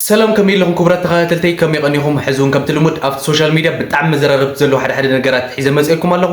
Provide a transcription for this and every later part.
ሰላም፣ ከመይ ኣለኹም ክቡራት ተኸታተልተይ? ከመይ ቀኒኹም? ሕዚ እውን ከምቲ ልሙድ ኣብቲ ሶሻል ሚድያ ብጣዕሚ መዘራረብቲ ዘለዉ ሓደ ሓደ ነገራት ሒዘ መፅኤኩም ኣለኹ።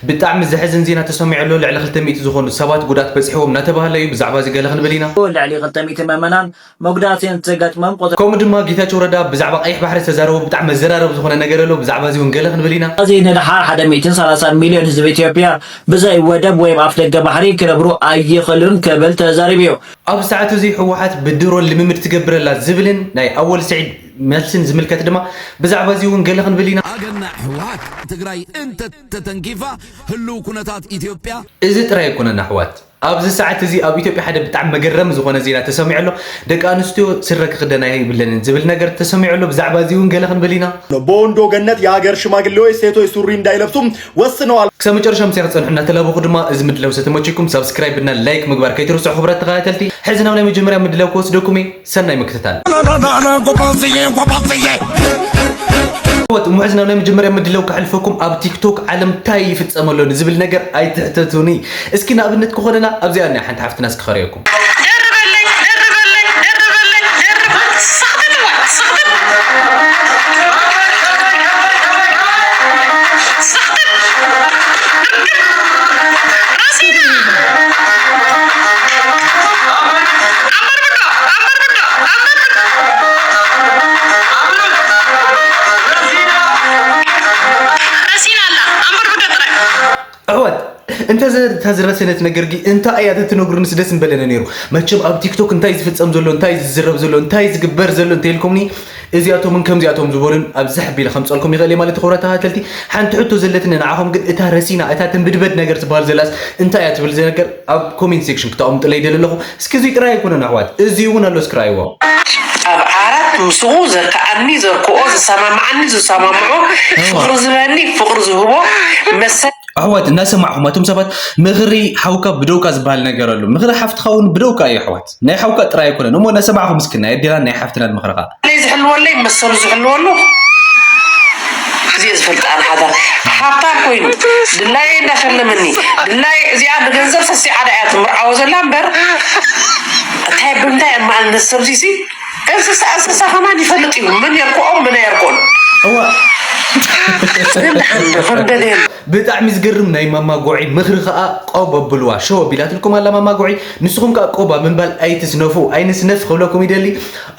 ብጣዕሚ ዘሕዝን ዜና ተሰሚዑ ኣሎ። ልዕሊ ክልተ ሚእቲ ዝኾኑ ሰባት ጉድኣት በፂሕዎም እናተባህለ እዩ። ብዛዕባ እዚ ገለ ክንብል ኢና። ልዕሊ ክልተ ሚእቲ ምእመናን መጉዳእቲ እንትገጥሞም ቁፅሪ ከምኡ ድማ ጌታቸው ረዳ ብዛዕባ ቀይሕ ባሕሪ ዝተዛረቦ ብጣዕሚ መዘራረቢ ዝኾነ ነገር ኣሎ። ብዛዕባ እዚ እውን ገለ ክንብል ኢና። እዚ ንደሓር ሓደ ሚእትን ሰላሳን ሚልዮን ህዝቢ ኢትዮጵያ ብዘይ ወደብ ወይም ኣፍ ደገ ባሕሪ ክነብሩ ኣይኽእሉን ክብል ተዛሪቡ እዩ። ኣብ ሰዓት እዚ ህወሓት ብድሮን ልምምድ ትገብር ኣላ ዝብልን ናይ ኣወል ስዒድ መልስን ዝምልከት ድማ ብዛዕባ እዚ እውን ገለ ክንብል ኢና። ኣገናዕ ህወሓት ትግራይ እንተተተንኪፋ ህልው ኩነታት ኢትዮጵያ እዚ ጥራይ ኣይኮነን ኣሕዋት። ኣብዚ ሰዓት እዚ ኣብ ኢትዮጵያ ሓደ ብጣዕሚ መገረሚ ዝኾነ ዜና ተሰሚዑ ኣሎ። ደቂ ኣንስትዮ ስረ ክኽደና የብለንን ዝብል ነገር ተሰሚዑ ኣሎ። ብዛዕባ እዚ እውን ገለ ክንብል ኢና። በወንዶ ገነት የሀገር ሽማግሌዎች ሴቶች ሱሪ እንዳይለብሱ ወስነዋል። ክሳብ መጨረሻ ምሳይ ክጸንሑ እናተላበኹ ድማ እዚ ምድላው ዝተመቸኩም ሳብስክራይብ እና ላይክ ምግባር ከይትርስዑ ክቡራት ተኸታተልቲ። ሕዚ ናብ ናይ መጀመርያ ምድላው ክወስደኩም እየ። ሰናይ ምክትታል። ወት ሙሕዝ ናብ ናይ መጀመርያ ምድላው ከሕልፈኩም ኣብ ቲክቶክ ዓለም ታይ ይፍጸም ኣሎ ንዝብል ነገር ኣይትሕተቱኒ። እስኪ ንኣብነት ክኾነና ኣብዚኣ እኒኣ ሓንቲ ሓፍትና እስኪ ከርእየኩም። ደርበለይ፣ ደርበለይ፣ ደርበለይ፣ ደርብ-፣ ስኽትት እዋ፣ ስኽትት። ስኽትት። ርግም። ረሲና። ኣንበርብዶ፣ ኣንበርብዶ፣ ኣንበርብዶ። ረሲና ኣላ፣ ኣንበርብዶ ጥራይ። ኣሕዋት፣ እንተ ዘ-፣ እታ ዝረሰነት ነገርጊ እንታይ እያ ተትነግሩንስ ደስ ምበለነ ነይሩ። መቸም ኣብ ቲክቶክ እንታይ ዝፍጸም ዘሎ፣ እንታይ ዝዝረብ ዘሎ፣ እንታይ ዝግበር ዘሎ እንተኢልኩምኒ፣ እዚኣቶምን ከምዚኣቶም ዝበሉን ኣብዚ ሕቢለ ከምጸልኩም ይኽእል እየ ማለት እዩ። ክቡራት ተኸታተልቲ፣ ሓንቲ ሕቶ ዘለትኒ ንዓኹም ግን፣ እታ ረሲና፣ እታ ትንብድበድ ነገር ትበሃል ዘላስ እንታይ እያ ትብል ነገር ኣብ ኮሜንት ሴክሽን ክተቐምጡለይ ይደሊ ኣለኹ። እስኪ እዚ ጥራይ ኣይኮነን ኣሕዋት፣ እዚ እውን ኣሎ፣ እስኪ ረኣይዎ። ኣብ ዓራት ምስኡ ዘርክኣኒ ዘርክኦ፣ ዝሰማምዓኒ ዝሰማምዖ፣ ፍቕሪ ዝህበኒ ፍቕሪ ዝህቦ፣ መሰ ኣሕዋት እናሰማዕኹም፣ ኣቶም ሰባት ምኽሪ ሓውካ ብደውካ ዝበሃል ነገር ኣሎ። ምኽሪ ሓፍትኻ እውን ብደውካ እዩ ኣሕዋት። ናይ ሓውካ ጥራይ ኣይኮነን እሞ እናሰማዕኹም እስኪ ናይ ኣዴናን ናይ ሓፍትናን ምኽሪ ኸዓ። ድላዩ ዝሕልወለይ መሰሉ ዝሕልወሉ። እዚ እየ ዝፈልጥ ኣነ ሓታ። ሃብታም ኮይኑ ድላየ እንዳሸለመኒ፣ ድላየ እዚኣ ብገንዘብ ሰሲዓ ዳ እያ ትምርዓዎ ዘላ እምበር፣ እንታይ ብምንታይ እያ መኣልነት ሰብዚሲ? እንስሳ፣ እንስሳ ከማን ይፈልጥ እዩ። ምን የርክኦም፣ ምን ኣየርክኦን። እዋ። ግን ደሓን ዶ፣ ከም ደልየን። ብጣዕሚ ዝገርም ናይ ማማ ጎዒ ምኽሪ ኸኣ ቆብ ኣብልዋ። ሸው ኣቢላትልኩም ኣላ ማማ ጎዒ። ንስኹም ከኣ ቆብ ኣብ ምባል ኣይትስነፉ፣ ኣይንስነፍ ክብለኩም ይደሊ።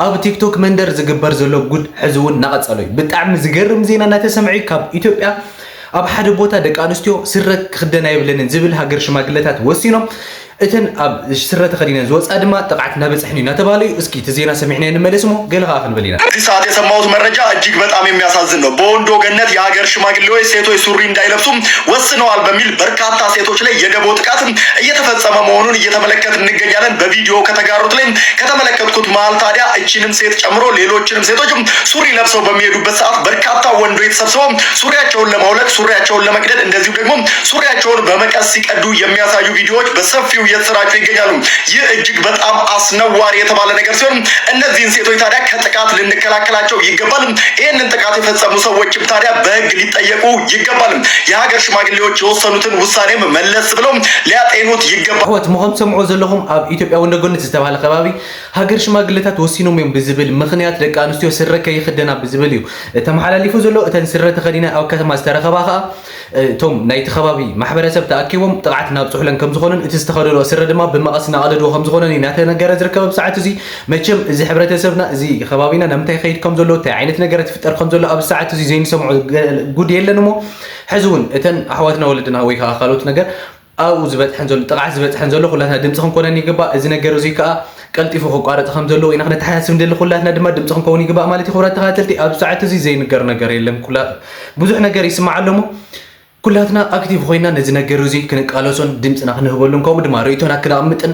ኣብ ቲክቶክ መንደር ዝግበር ዘሎ ጉድ ሕዚ እውን እናቐጸሎ እዩ። ብጣዕሚ ዝገርም ዜና እናተሰምዐ እዩ። ካብ ኢትዮጵያ ኣብ ሓደ ቦታ ደቂ ኣንስትዮ ስረ ክኽደና የብለንን ዝብል ሃገር ሽማግለታት ወሲኖም። እተን ኣብ ስረ ተኸዲነን ዝወፅኣ ድማ ጥቕዓት እናበፅሐን እዩ እናተባህለ እዩ። እስኪ እቲ ዜና ሰሚዕናዮ ንመለስ እሞ ገለ ኸዓ ክንብል ኢና። በዚህ ሰዓት የሰማሁት መረጃ እጅግ በጣም የሚያሳዝን ነው። በወንዶ ገነት የሀገር ሽማግሌዎች ሴቶች ሱሪ እንዳይለብሱ ወስነዋል በሚል በርካታ ሴቶች ላይ የደቦ ጥቃት እየተፈጸመ መሆኑን እየተመለከትን እንገኛለን። በቪዲዮ ከተጋሩት ላይ ከተመለከትኩት መሃል ታዲያ እቺንም ሴት ጨምሮ ሌሎችንም ሴቶች ሱሪ ለብሰው በሚሄዱበት ሰዓት በርካታ ወንዶች ተሰብስበው ሱሪያቸውን ለማውለቅ፣ ሱሪያቸውን ለመቅደድ እንደዚሁ ደግሞ ሱሪያቸውን በመቀስ ሲቀዱ የሚያሳዩ ቪዲዮዎች በሰፊው እየተሰራጩ ይገኛሉ። ይህ እጅግ በጣም አስነዋሪ የተባለ ነገር ሲሆን እነዚህን ሴቶች ታዲያ ከጥቃት ልንከላከላቸው ይገባል። ይህንን ጥቃት የፈጸሙ ሰዎችም ታዲያ በሕግ ሊጠየቁ ይገባል። የሀገር ሽማግሌዎች የወሰኑትን ውሳኔም መለስ ብለው ሊያጤኑት ይገባል። ኣሕዋት፣ ምኸም ትሰምዑ ዘለኹም ኣብ ኢትዮጵያ ወንዶ ገነት ዝተባህለ ከባቢ ሃገር ሽማግሌታት ወሲኖም እዮም ብዝብል ምኽንያት ደቂ ኣንስትዮ ስረ ከይኽደና ብዝብል እዩ ተመሓላሊፉ ዘሎ። እተን ስረ ተኸዲነ ኣብ ከተማ ዝተረኸባ ኸዓ እቶም ናይቲ ከባቢ ማሕበረሰብ ተኣኪቦም ጥቕዓት እናብፅሑለን ከም ዝኾነን እቲ ዝተኸደንኦ ስረ ድማ ብመቐስ እናቐደድዎ ከም ዝኾነን እዩ እናተነገረ ዝርከብ ኣብ ሰዓት እዚ። መቸም እዚ ሕብረተሰብና፣ እዚ ከባቢና ናብ ምንታይ ይኸይድ ከም ዘሎ፣ እንታይ ዓይነት ነገራት ይፍጠር ከም ዘሎ ኣብ ሰዓት እዚ ዘይንሰምዖ ገ-፣ ጉድ የለን እሞ፣ ሕዚ እውን እተን ኣሕዋትና ወለድና ወይ ከዓ ካልኦት ነገር ኣብኡ ዝበፅሐን ዘሎ፣ ጥቕዓት ዝበፅሐን ዘሎ ኩላትና ድምፂ ክንኮነን ይግባእ። እዚ ነገር እዚ ከዓ ቀልጢፉ ክቋረፅ ከም ዘለዎ ኢና ክነተሓሳስብ ንደሊ። ኩላትና ድማ ድምፂ ክንከውን ይግባእ ማለት እዩ። ክቡራት ተኸታተልቲ፣ ኣብ ሰዓት እዚ ዘይንገር ነገር የለን። ኩላ-፣ ብዙሕ ነገር ይስማዕ ኣሎ እሞ ኩላትና ኣክቲቭ ኮይና ነዚ ነገር እዚ ክንቃለሶን ድምፅና ክንህበሉን ከምኡ ድማ ርእይቶና ክነቕምጥን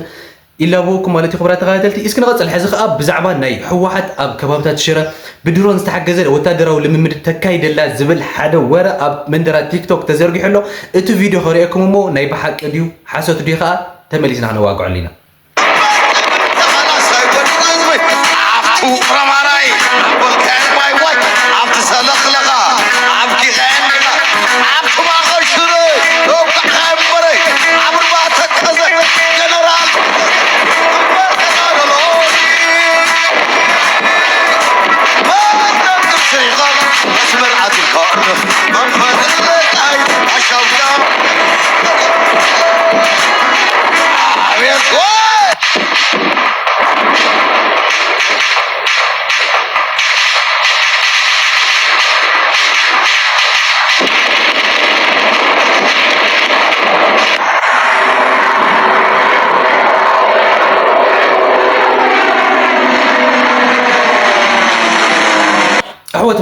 ይላበወኩም ማለት እዩ። ክቡራት ተኸታተልቲ፣ እስኪ ንቐፅል። ሕዚ ከዓ ብዛዕባ ናይ ህወሓት ኣብ ከባብታት ሽረ ብድሮን ዝተሓገዘ ወታደራዊ ልምምድ ተካይደላ ዝብል ሓደ ወረ ኣብ መንደራት ቲክቶክ ተዘርጊሑ ኣሎ። እቲ ቪድዮ ከርእየኩም እሞ ናይ ብሓቂ ድዩ ሓሶት ድዩ ከዓ ተመሊስና ክነዋግዐሉ ኢና። ኣብቲ ውቕሮ ማራይ፣ ወልቃይት ዋይ ዋይ፣ ኣብቲ ሰለኽለኻ፣ ኣብ ኪኸኤን፣ ኣብቲ ማእኸል ሽረ፣ ወቃዕኻ እምበረይ፣ ኣብ ርባ ተከዘ፣ ጀነራል፣ እምበር ተጋደሎ።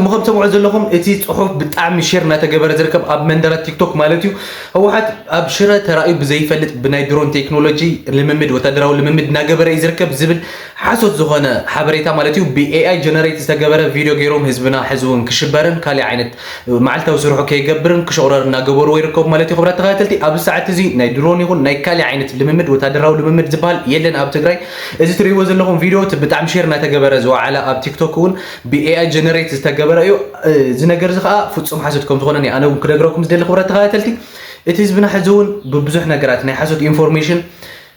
እሞ ከም ትሰምዑ ዘለኹም እቲ ጽሑፍ ብጣዕሚ ሼር እናተገበረ ዝርከብ ኣብ መንደራት ቲክቶክ ማለት እዩ። ህወሓት ኣብ ሽረ ተራእዩ ብዘይፈልጥ ብናይ ድሮን ቴክኖሎጂ ልምምድ፣ ወታደራዊ ልምምድ እናገበረ እዩ ዝርከብ ዝብል ሓሶት ዝኾነ ሓበሬታ ማለት እዩ። ብ ኤኣይ ጀነሬት ዝተገበረ ቪድዮ ገይሮም ህዝብና ሕዚ እውን ክሽበርን ካሊእ ዓይነት መዓልታዊ ስርሑ ከይገብርን ክሽቑረር እናገበርዎ ይርከቡ ማለት እዩ። ክቡራት ተኸታተልቲ፣ ኣብዚ ሰዓት እዚ ናይ ድሮን ይኹን ናይ ካሊእ ዓይነት ልምምድ፣ ወታደራዊ ልምምድ ዝበሃል የለን ኣብ ትግራይ። እዚ ትርእይዎ ዘለኹም ቪድዮ እቲ ብጣዕሚ ሼር እናተገበረ ዝወዓለ ኣብ ቲክቶክ እውን ብ ኤኣይ ጀነሬት ዝተገበረ እዩ። እዚ ነገር እዚ ከዓ ፍጹም ሓሶት ከም ዝኾነ ኣነ እውን ክነግረኩም ዝደሊ ክቡራት ተኸታተልቲ። እቲ ህዝብና ሕዚ እውን ብብዙሕ ነገራት ናይ ሓሶት ኢንፎርሜሽን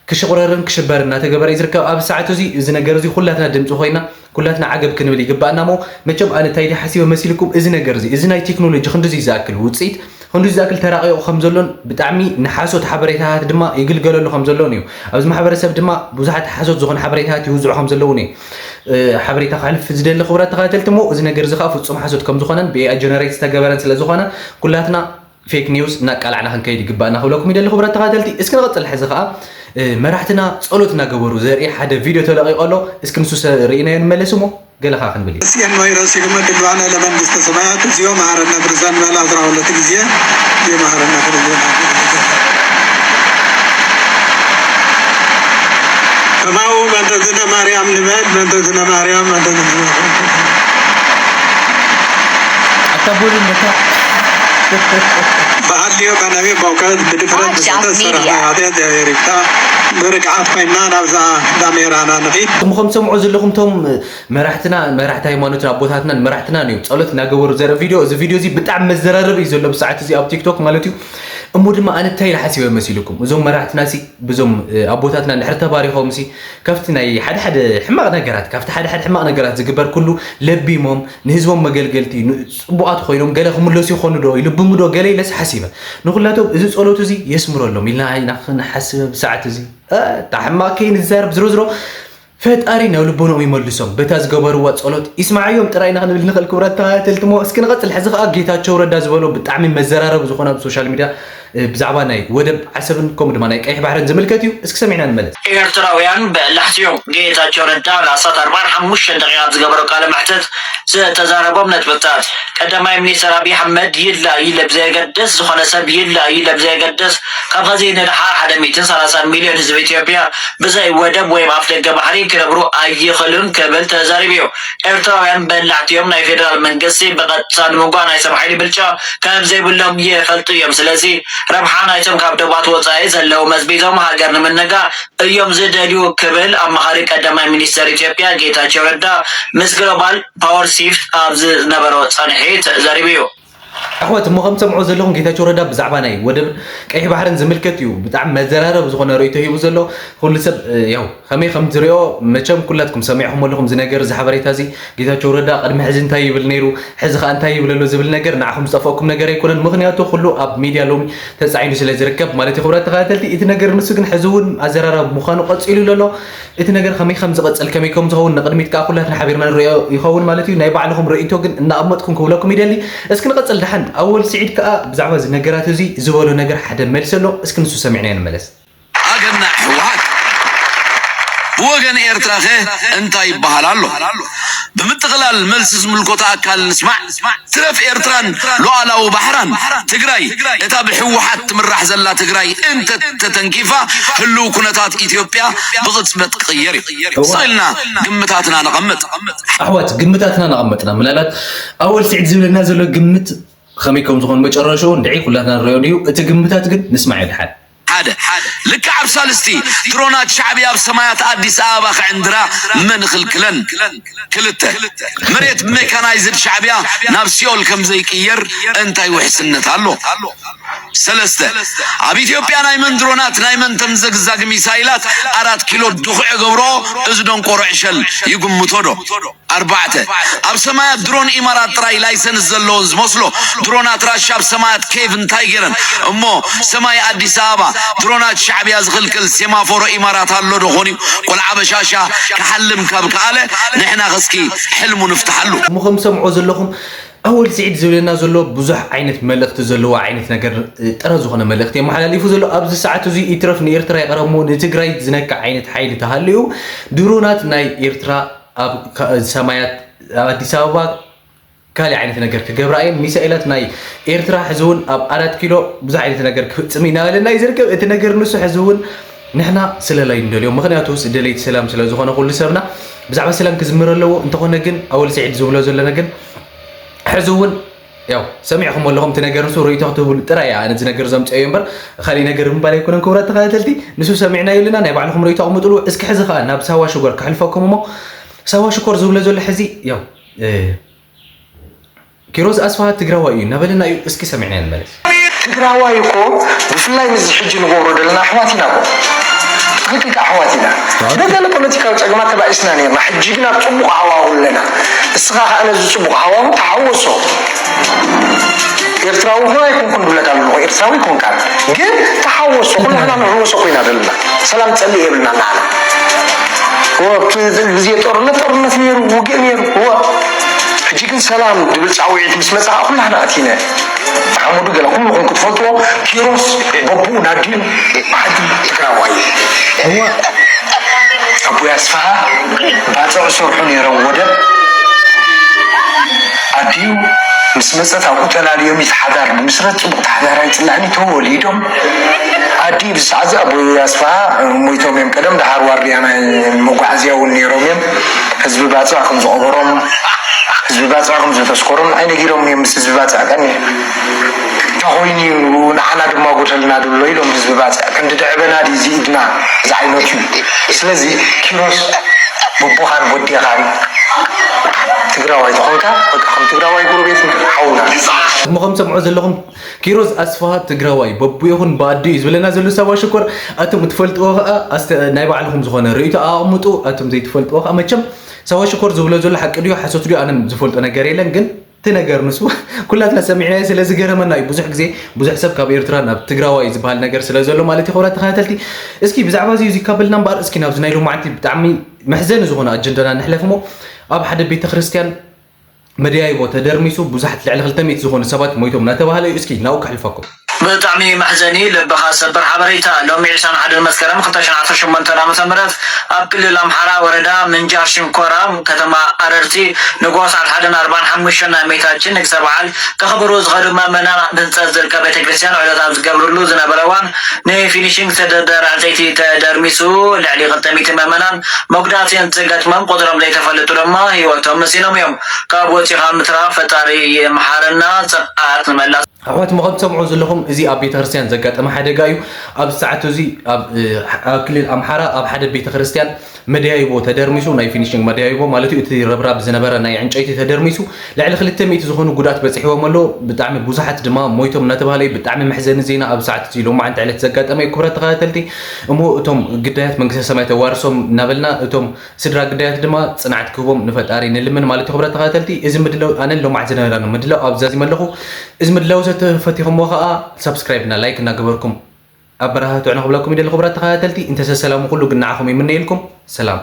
ክሽቑረርን ክሽበርን እናተገበረ እዩ ዝርከብ። ኣብ ሰዓት እዚ እዚ ነገር እዚ ኩላትና ድምፂ ኮይና ኩላትና ዓገብ ክንብል ይግባኣና። እሞ መቸም ኣነ እንታይ ድየ ሓሲበ መሲልኩም፣ እዚ ነገር እዚ፣ እዚ ናይ ቴክኖሎጂ ክንድዚ ዝኣክል ውፅኢት፣ ክንድዚ ዝኣክል ተራቂቑ ከም ዘሎን ብጣዕሚ ንሓሶት ሓበሬታታት ድማ ይግልገለሉ ከም ዘሎን እዩ። ኣብዚ ማሕበረሰብ ድማ ብዙሓት ሓሶት ዝኾነ ሓበሬታታት ይውዝዑ ከም ዘለውን እዩ። እ፣ ሓበሬታ ከሕልፍ ዝደሊ ክቡራት ተኸታተልቲ። እሞ እዚ ነገር እዚ ከዓ ፍጹም ሓሶት ከም ዝኾነን ብ ኤኣይ ጀነሬት ዝተገበረን ስለ ዝኾነ ኩላትና ፌክ ኒውስ እናቃላዕና ክንከይድ ይግባእና ክብለኩም ይደሊ ክቡራት ተኸታተልቲ። እስኪ ንቐጽል። ሕዚ ከዓ እ፣ መራሕትና ጸሎት እናገበሩ ዘርኢ ሓደ ቪድዮ ተለቒቑ ኣሎ። እስኪ ንሱ ሰ-፣ ርኢናዮ ንመለስ እሞ ገለ ከዓ ክንብል እዩ። እስየን ወይ ረሲክመ ድልዋነ ለመንግስተ ሰማያት እግዚኦ መሐረነ ክርስቲያን በል አስራ ሁለት ጊዜ። እግዚኦ መሐረነ ክርስቲያን። ከማኡ በእንተ እግዝእነ ማርያም ንበል፣ በእንተ እግዝእነ ማርያም፣ በእንተ እግዝእነ ማርያም። ኣታ ቦሉ ነታ በሃልዮ በነቢብ በእውቀት ብድፍረት ብዝተሰርሐ ኃጢአት እግዚኣብሔር ይፍታ። ብርግዓት ኮይና ናብዛ ዳሜራና ንኺድ። እሞ ከም ትሰምዑ ዘለኹም እቶም መራሕትና፣ መራሕቲ ሃይማኖትን ኣቦታትናን መራሕትናን እዩ ጸሎት እናገበሩ ዘርኢ ቪድዮ። እዚ ቪድዮ እዚ ብጣዕሚ መዘራረቢ እዩ ዘሎ ብሰዓት እዚ ኣብ ቲክቶክ ማለት እዩ። እሞ ድማ ኣነ እንታይ ኢለ ሓሲበ መሲልኩም? እዞም መራሕትና ሲ ብዞም፣ እ፣ ኣቦታትና እንድሕር ተባሪኾም ሲ ካብቲ ናይ ሓደ ሓደ ሕማቕ ነገራት፣ ካብቲ ሓደ ሓደ ሕማቕ ነገራት ዝግበር ኩሉ ለቢሞም ንህዝቦም መገልገልቲ ን-፣ ጽቡቓት ኮይኖም ገለ ክምለሱ ይኾኑ ዶ፣ ይልብሙ ዶ ገለ ኢለስ ሓሲበ። ንኹላቶም እዚ ጸሎት እዚ የስምረሎም ኢልና ኢና ክንሓስበ ብሰዓት እዚ። እ፣ እታ ሕማቕ ከይንዛረብ ዝሮ ዝሮ ፈጣሪ ናብ ልቦንኦም ይመልሶም። በታ ዝገበርዋ ጸሎት ይስምዓዮም ጥራይ ኢና ክንብል ንኽእል ክቡራት ተኸታተልቲ። እሞ እስኪ ንቐጽል። ሕዚ ኸኣ ጌታቸው ረዳ ዝበሎ ብጣዕሚ መዘራረቢ ዝኾነ ኣብ ሶሻል ሚድያ፣ እ፣ ብዛዕባ ናይ ወደብ ዓሰብን ከምኡ ድማ ናይ ቀይሕ ባሕርን ዝምልከት እዩ። እስኪ ሰሚዕና ንመለስ። ኤርትራውያን በላሕቲ እዮም። ጌታቸው ረዳ ንኣስታት ኣርባዓን ሓሙሽተን ደቂቓት ዝገበሮ ቃለ መሕትት ዝተዛረቦም ነጥብታት፣ ቀዳማይ ሚኒስተር ኣብይ ኣሕመድ ይላ ይለ ብዘየገድስ፣ ዝኾነ ሰብ ይላ ይለ ብዘየገድስ፣ ካብ ኸዚ ንደሓር ሓደ ሚእትን ሰላሳን ሚልዮን ህዝቢ ኢትዮጵያ ብዘይ ወደብ ወይም ኣፍ ደገ ባሕሪ ክነብሩ ኣይኽእሉን ክብል ተዛሪቡ እዩ። ኤርትራውያን በላሕቲ እዮም። ናይ ፌደራል መንግስቲ ብቐጥታ ንምጓ ናይ ሰብ ሓይሊ ብልጫ ከም ዘይብሎም ይፈልጡ እዮም። ስለዚ ረብሓ ናይቶም ካብ ዶባት ወጻኢ ዘለዉ መዝቢዞም ሃገር ንምንጋዕ እዮም ዝደልዩ ክብል ኣማኻሪ ቀዳማይ ሚኒስተር ኢትዮጵያ ጌታቸው ረዳ ምስ ግሎባል ፓወር ሲፍት ኣብ ዝነበሮ ጻንሒት ዘሪቡ እዩ። ኣሕዋት፣ እሞ ከም ትሰምዑ ዘለኹም ጌታቸው ረዳ ብዛዕባ ናይ ወደብን ቀይሕ ባሕርን ዝምልከት እዩ ብጣዕሚ መዘራረቢ ዝኾነ ርእይቶ ሂቡ ዘሎ። ኩሉ ሰብ፣ እ፣ ያው ከመይ ከም ዝሪኦ መቸም ኩላትኩም ሰሚዕኹም ኣለኹም። እዚ ነገር፣ እዚ ሓበሬታ እዚ ጌታቸው ረዳ ቅድሚ ሕዚ እንታይ ይብል ነይሩ፣ ሕዚ ኸኣ እንታይ ይብል ኣሎ ዝብል ነገር ንዓኹም ዝጠፍኣኩም ነገር ኣይኮነን። ምኽንያቱ ኩሉ ኣብ ሚድያ ሎሚ ተጻዒኑ ስለ ዝርከብ ማለት እዩ። ክቡራት ተኸታተልቲ፣ እቲ ነገር ንሱ ግን ሕዚ እውን ኣዘራራቢ ምዃኑ ቀጺሉ ኣሎ። እቲ ነገር ከመይ ከም ዝቐጽል፣ ከመይ ከም ዝኸውን ንቕድሚት ከኣ ኩላትና ሓቢርና ንርእዮ ይኸውን ማለት እዩ። ናይ ባዕልኹም ርእይቶ ግን እናቐመጥኩም ክብለኩም ይደሊ። እስኪ ንቐጽል ደሓን። ኣወል ስዒድ ከኣ ብዛዕባ እዚ ነገራት እዚ ዝበሎ ነገር ሓደ መልሲ ኣሎ። እስኪ ንሱ ሰሚዕናዮ ንመለስ። ኣገናዕ ህወሓት ብወገን ኤርትራኸ እንታይ ይበሃል ኣሎ? ብምጥቕላል መልሲ ዝምልከቶ ኣካል ንስማዕ። ትረፍ ኤርትራን ሉዓላዊ ባሕራን፣ ትግራይ እታ ብህወሓት ትምራሕ ዘላ ትግራይ እንተ ተተንኪፋ ህልው ኩነታት ኢትዮጵያ ብቕጽበት ክቕየር እዩ። ስቕ ኢልና ግምታትና ነቐምጥ። ኣሕዋት፣ ግምታትና ነቐመጥና፣ ምናልባት ኣወል ስዒድ ዝብለና ዘሎ ግምት ከመይ ከም ዝኾን መጨረሽኡ እንድዒ ኩላትና ንሪኦ ድዩ? እቲ ግምታት ግን ንስማዕ ድሓን። ሓደ፣ ልክዕ ኣብ ሳልስቲ ድሮናት ሻዕብያ ኣብ ሰማያት ኣዲስ ኣበባ ክዕንድራ መን ይኽልክለን? ክልተ፣ መሬት ብሜካናይዝድ ሻዕብያ ናብ ሲኦል ከም ዘይቅየር እንታይ ውሕስነት ኣሎ? ሰለስተ፣ ኣብ ኢትዮጵያ ናይ መን ድሮናት ናይ መን ተምዘግዛግ ሚሳይላት ኣራት ኪሎ ድኹዒ ገብሮ እዚ ደንቆሮ ዕሸል ይግምቶ ዶ? ኣርባዕተ፣ ኣብ ሰማያት ድሮን ኢማራት ጥራይ ላይሰንስ ዘለዎን ዝመስሎ ድሮናት ራሻ ኣብ ሰማያት ኬቭ እንታይ ገይረን? እሞ ሰማይ ኣዲስ ኣበባ ድሮናት ሻዕብያ ዝኽልክል ሴማፎሮ ኢማራት ኣሎ ዶ ኾን እዩ? ቆልዓ በሻሻ ክሓልም ካብ ከኣለ ንሕና ኸስኪ ሕልሙ ንፍትሓሉ። እሞ ከም ሰምዖ ዘለኹም ኣወል ስዒድ ዝብለና ዘሎ ብዙሕ ዓይነት መልእኽቲ ዘለዎ ዓይነት ነገር፣ እ፣ ጥረ ዝኾነ መልእኽቲ የመሓላሊፉ ዘሎ። ኣብዚ ሰዓት እዚ ይትረፍ ንኤርትራ ይቕረብ እሞ ንትግራይ ዝነክእ ዓይነት ሓይሊ ተሃልዩ ድሮናት ናይ ኤርትራ ኣብ ካ-፣ ሰማያት ኣዲስ ኣበባ ካልእ ዓይነት ነገር ክገብራ እየን። ሚሳኤላት ናይ ኤርትራ ሕዚ እውን ኣብ ኣራት ኪሎ ብዙሕ ዓይነት ነገር ክፍጽም እዩ እናበለና እዩ ዝርከብ። እቲ ነገር ንሱ ሕዚ እውን ንሕና ስለላ እዩ ንደልዮ። ምኽንያቱ ስ-፣ ደለይቲ ሰላም ስለ ዝኾነ ኩሉ ሰብና ብዛዕባ ሰላም ክዝምር ኣለዎ። እንተኾነ ግን ኣወል ስዒድ ዝብሎ ዘሎ ነገር ሕዚ እውን ያው ሰሚዕኹም ኣለኹም። እቲ ነገር ንሱ ርእይቶ ክትህብሉ ጥራይ እያ ነዚ ነገር ዘምፅኦ እዮ እምበር ካልእ ነገር ምባል ኣይኮነን። ክቡራት ተኸታተልቲ ንሱ ሰሚዕናዮ ኣለና። ናይ ባዕልኹም ርእይቶ ኣቕምጥሉ። እስኪ ሕዚ ኸዓ ናብ ሳዋ ሽኮር ከሕልፈኩም እሞ ሳዋ ሽኮር ዝብሎ ዘሎ ሕዚ ያው፣ እ፣ ኪሮስ ኣስፍሃ ትግራዋይ እዩ እናበለና እዩ። እስኪ ሰሚዕና ንመለስ። ትግራዋይ እኮ ብፍላይ ምስዚ ሕጂ ንገብሮ ዘለና ኣሕዋት ኢና እኮ። ትኽክል፣ ኣሕዋት ኢና። ብገለ ፖለቲካዊ ጸገማት ተባኢስና ነርና። ሕጂ ግን ኣብ ጽቡቕ ሃዋሁ ኣለና። እስኻ ከኣ ነዚ ጽቡቕ ሃዋሁ ተሓወሶ። ኤርትራዊ እኮ ኣይኮንኩን ብለካ ኣለኹ። ኤርትራዊ ይኮንካ። ግን ተሓወሶ። ኩላህና ንሕወሶ ኮይና ዘለና። ሰላም ጸልእ የብልና ንዓና። እወ፣ ኣብቲ ግዜ ጦርነት፣ ጦርነት ነይሩ፣ ውግእ ነይሩ። እወ። ሕጂ ግን ሰላም ድብል ጻውዒት ምስ መጻ ኩላህና ኣቲነ። ሓሙዱ ገለ ኩልኹም ክትፈልጥዎ ኪሮስ በቡኡ ናዲኑ ዓዲ ትግራዋይ። እወ። ኣቦይ ኣስፍሃ ባጽዕ ሰርሑ ነይሮም ወደብ ኣድዩ ምስ መጸት ኣብኡ ተላልዮም እዩ ሓዳር ንምስረት ጽቡቕ ተሓዳራይ ጽላዕኒ ተወሊዶም። ኣዲ ብዚ ሰዓት እዚ ኣቦይ ኣስፍሃ ሞይቶም እዮም። ቀደም ደሓር ዋርድያ ናይ መጓዓዝያ እውን ነይሮም እዮም። ህዝቢ ባጽዕ ከም ዝቐበሮም፣ ህዝቢ ባጽዕ ከም ዘተስኮሮም ኣይነጊሮም እዮም። ምስ ህዝቢ ባጽዕ ቀኒ እንተኾይኑ እዩ ንዓና ድማ ጎደልና ድሎ ኢሎም ህዝቢ ባጽዕ። ክንዲ ደዕበና ድዩ እዚ ኢድና ዝዓይነቱ እዩ። ስለዚ ኪሮስ በቦኻን ወዴኻን ትግራዋይ ተኾንካ፣ በቃ ከም ትግራዋይ ጎረቤትና ሓውና። እሞ ከም ሰምዖ ዘለኹም ኪሮስ ኣስፍሃ ትግራዋይ በቡ ይኹን ብኣዱ እዩ ዝብለና ዘሎ ሳዋ ሽኮር። ኣቱም እትፈልጥዎ ኸዓ ኣስተ-፣ ናይ ባዕልኹም ዝኾነ ርእይቶ ኣቕምጡ። ኣቱም ዘይትፈልጥዎ ኸዓ መቸም ሳዋ ሽኮር ዝብሎ ዘሎ ሓቂ ድዩ ሓሶት ድዩ ኣነ ዝፈልጦ ነገር የለን። ግን እቲ ነገር ንሱ ኩላትና ሰሚዕናዮ ስለ ዝገረመና እዩ። ብዙሕ ግዜ ብዙሕ ሰብ ካብ ኤርትራ ናብ ትግራዋይ ዝበሃል ነገር ስለ ዘሎ ማለት እዩ። ክቡራት ተኸታተልቲ እስኪ ብዛዕባ እዚ እዚ ካበልና እምበኣር እስኪ ናብዚ ናይ ሎማዓንቲ ብጣዕሚ መሕዘኒ ዝኾነ ኣጀንዳና ንሕለፍ እሞ ኣብ ሓደ ቤተ ክርስቲያን መደያይቦ ተደርሚሱ ብዙሓት ልዕሊ ክልተ ሚእቲ ዝኾኑ ሰባት ሞይቶም እናተባህለ እዩ። እስኪ ናብኡ ከሕልፈኩም። ብጣዕሚ መሕዘኒ ልብኻ ሰብር ሓበሬታ። ሎሚ ዕስራን ሓደን መስከረም ክልተ ሽሕን ዓሰርተ ሸሞንተን ዓመተ ምህረት ኣብ ክልል ኣምሓራ ወረዳ ምንጃር ሽንኮራ ከተማ ኣረርቲ ንግሆ ሰዓት ሓደን ኣርባዓን ሓሙሽተን ናይ እመቤታችን ንግሰ በዓል ከኽብሩ ዝኸዱ ምእመናን ኣብ ህንፀት ዝርከብ ቤተክርስትያን ዑደት ኣብ ዝገብርሉ ዝነበረ እዋን ንፊኒሽንግ ዝተደርደረ ዕንፀይቲ ተደርሚሱ ልዕሊ ክልተ ሚእቲ ምእመናን መጉዳእቲ እንትገጥሞም ቁፅሮም ዘይተፈለጡ ድማ ህይወቶም መሲኖም እዮም። ካብ ወፂኻ ምትራፍ ፈጣሪ ይምሓረና። ጸብዓት ንመላእ ኣሕዋት፣ ከም ትሰምዑ ዘለኹም እዚ ኣብ ቤተክርስትያን ዘጋጠመ ሓደጋ እዩ። ኣብ ሰዓት እዚ ኣብ፣ እ፣ ኣብ ክልል ኣምሓራ ኣብ ሓደ ቤተክርስትያን መደያይቦ ተደርሚሱ፣ ናይ ፊኒሽንግ መደያይቦ ማለት እዩ፣ እቲ ረብራብ ዝነበረ ናይ ዕንጨይቲ ተደርሚሱ ልዕሊ ክልተ ሚእቲ ዝኾኑ ጉድኣት በፂሕዎም ኣሎ። ብጣዕሚ ብዙሓት ድማ ሞይቶም እናተባህለ እዩ። ብጣዕሚ መሕዘኒ ዜና ኣብ ሰዓት እዚ ሎማዓንቲ ዕለት ዘጋጠመ እዩ። ክቡራት ተኸታተልቲ እሞ እቶም ግዳያት መንግስተ ሰማይ ተዋርሶም እናበልና እቶም ስድራ ግዳያት ድማ ጽንዓት ክህቦም ንፈጣሪ ንልምን ማለት እዩ። ክቡራት ተኸታተልቲ እዚ ምድላው ኣነን ሎማዓንቲ ዝነበረና ምድላው ኣብዛዚመ ኣለኹ። እዚ ምድላው ተፈቲኹምዎ ከኣ ሳብስክራይብ እና ላይክ እናገበርኩም ኣበረታትዑና ክብለኩም ይደሊ። ክቡራት ተኸታተልቲ እንተሰ ሰላሙ ኩሉ ግን ንዓኹም ይምነየልኩም። ሰላም።